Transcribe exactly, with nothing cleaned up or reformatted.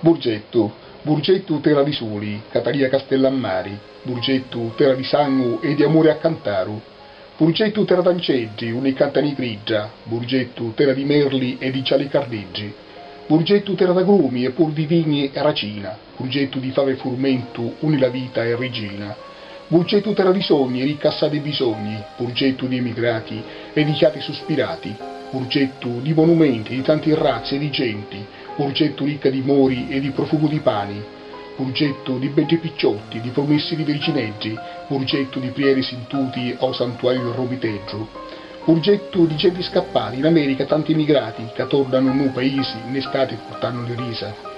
Burgettu, Burgettu terra di suli, ca talia castella a mari, Burgettu terra di sangu e di amuri a cantaru, Burgettu terra d'anceddi, unni cantani i gridda, Burgettu terra di merli e di gialli cardiddi, Burgettu terra d'agrumi e pur di vigni e racina, Burgettu di favi e furmentu, unni la vita è riggina, Burgettu terra di sogni, ricca assai di bisogni, Burgettu di emigrati e di chiati suspirati, Burgettu di monumenti, di tanti razzi e di genti, Burgettu ricca di mori e di profumu di pani, Burgettu di beddi picciotti, di prumessi di virgineddi, Burgettu di prieri sintuti ô santuariu di Romiteddu, Burgettu di genti scappati, in America tanti emigrati, ca tornanu nnô paisi nn'estati purtannu li risa.